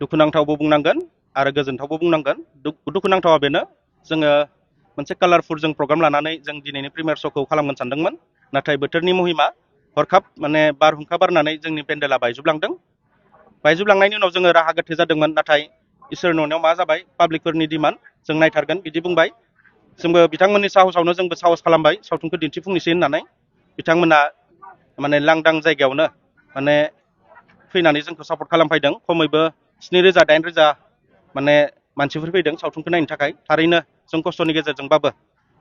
दुखुनांथावबो बुंनांगोन आरो गोजोनथावबो बुंनांगोन। दुखुनांथावा बेनो जोङो मोनसे कालारफुल जों प्रग्राम लानानै जों दिनैनि प्रिमियार श'खौ खालामनो सानदोंमोन, नाथाय बोथोरनि महिमा हरखाब माने बारहुंखा बारनानै जोंनि पेन्डेला बायजोबलांदों। बायजोबलांनायनि उनाव जोङो राहा गोथे जादोंमोन, नाथाय इसोरनि अननायाव मा जाबाय, पाब्लिकफोरनि डिमान्ड जों नायथारगोन बिदि बुंबाय। जोंबो बिथांमोननि साहसावनो जोंबो साहस खालामबाय सावथुनखौ दिन्थिफुंनोसै होननानै। बिथांमोना माने लांदां जायगायावनो माने फैनानै जोंखौ सापर्ट खालामफैदों। खमैबो 7,000 8,000 माने मानसिफोर फैदों सावथुनखौ नायनो थाखाय। थारैनो जों खस्थ'नि गेजेरजोंबाबो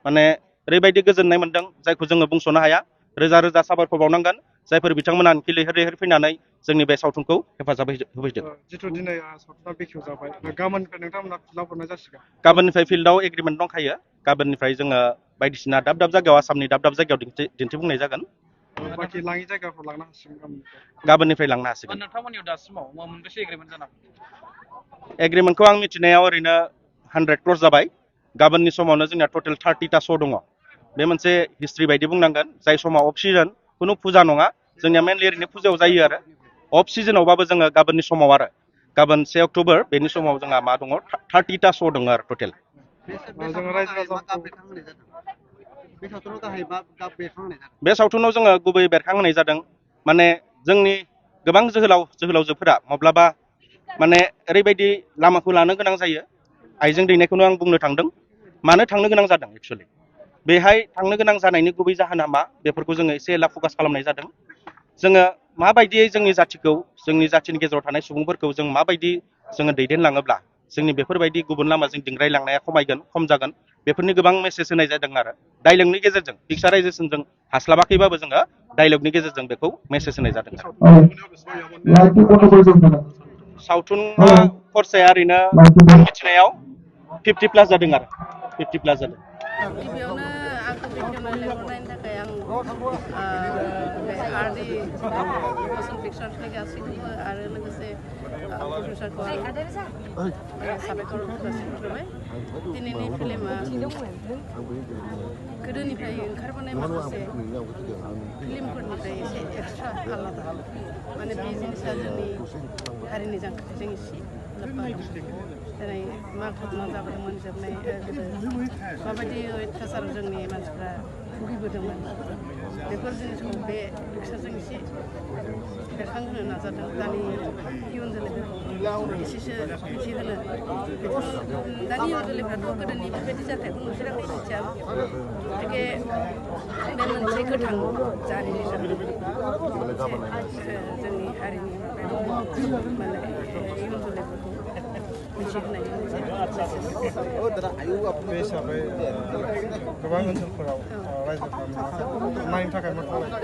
माने ओरैबायदि गोजोननाय मोन्दों जायखौ जोङो बुंस'नो हाया। रोजा रोजा साबायखर बावनांगोन जायफोर बिथांमोना लैहोर लैहोर फैनानै जोंनि बे सावथुनखौ हेफाजाब होफैदों। जिथु दिनै सावथुना बेखेव जाबाय, गाबोननिफ्राय नोंथांमोना फिल्डआव हरनाय जासिगोन। गाबोननिफ्राय फिल्डआव एग्रिमेन्ट दंखायो। गाबोननिफ्राय जोङो बायदिसिना दाब दाब जायगायाव, आसामनि दाब दाब जायगायाव दिन्थिफुंनाय जागोन। बाखि लाङि जायगाफ्राव लांनो हासिगोन गाबोननिफ्राय लांनो हासिगोन। नोंथांमोननियाव दासिमाव मोनबेसे एग्रिमेन्ट जाना फैदों? एग्रिमेन्टखौ आं मिथिनायाव ओरैनो 100 क्र'र जाबाय। गाबोननि समावनो जोंना टटेल 30टा श' दङ। बे मोनसे हिस्ट्रि बायदि बुंनांगोन, जाय समाव अफ सिजन खुनु फुजा नङा, जोंनिया मेनलि ओरैनो फुजायाव जायो आरो अफ सिजनावबाबो जोङो गाबोननि समाव आरो गाबोन 1 अक्ट'बर बेनि समाव जोंहा मा दङ 30टा श' दङ आरो टटेल। बे सावथुनाव जोङो गुबै बेरखांहोनाय जादों माने जोंनि गोबां जोहोलावजोफोरा माब्लाबा माने ओरैबायदि लामाखौ लानो गोनां जायो। आइजें दैनायखौनो आं बुंनो थांदों। मानो थांनो गोनां जादों एक्सुवेलि बेहाय थांनो गोनां जानायनि गुबै जाहोना मा, बेफोरखौ जोङो एसे एला फकास खालामनाय जादों। जोङो माबायदियै जोंनि जाथिखौ, जोंनि जाथिनि गेजेराव थानाय सुबुंफोरखौ जों माबायदि जोङो दैदेनलाङोब्ला जोंनि बेफोरबायदि गुबुन लामाजों दिंग्रायलांनाया खमायगोन, खम जागोन, बेफोरनि गोबां मेसेज होनाय जादों आरो डायलगनि गेजेरजों। पिक्साराइजेसनजों हास्लाबाखैबाबो जोङो डायलगनि गेजेरजों बेखौ मेसेज होनाय जादों। सावथुना खरसाया ओरैनो आं मिथिनायाव 50+ जादों आरो 50+ जादों। गिबियावनो आंखौ बेखेवनो लेंहरनायनि थाखाय आं बे आरडि मोसन पिक्चार्सनि गासैखौबो आरो लोगोसे प्रडिउसारखौ साबायखर जासिहरग्रोबाय। दिनैनि फिल्मा गोदोनिफ्राय ओंखारबोनाय माखासे फिल्मफोरनिफ्राय एसे एक्सट्रा आलादा, माने बे जिनिसा जोंनि हारिनि जांख्रिथायजों एसे लोब्बा दं। दिनै मा घटना जाबोदोंमोन जोबनाय गोदो माबायदि अयथासाराव जोंनि मानसिफ्रा भुगिबोदोंमोन, बेफोर जिनिसखौ बे पिक्सारजों एसे बेरखांहोनो नाजादों। दानि इयुन जोलैफोरखौ एसेसो मिथिहोनो। दानि इयुन जोलैफ्राथ' गोदोनि बेबायदि जाथायखौ नुफेराखै, मिथिया। गतिके बे मोनसे गोथां जारिमिन जोंनि हारिनि माने इयुन जोलैफोरखौ मिथिहोनायनि मोनसे बे हिसाबै गोबां ओनसोलफोराव रायजोफ्रा नायनो थाखाय मा खालामो?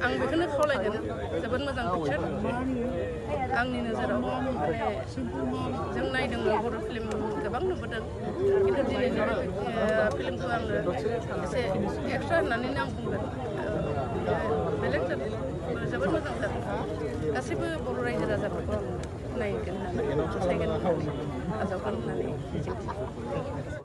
आं बेखौनो खावलायगोन, जोबोद मोजां पिक्चार आंनि नोजोराव। माने जों नायदोंमोन बर' फिल्म गोबां नुबोदों, खिन्थु दिनै फिल्मखौ आङो एसे एक्सट्रा होननानैनो आं बुंगोन। बेलेग जादों, जोबोद मोजां जादों। गासैबो बर' रायजो राजाफोरखौ आं नायगोन होननानै, हास्थायगोन होननानै, आजावगोन होननानै मिजिंथियो।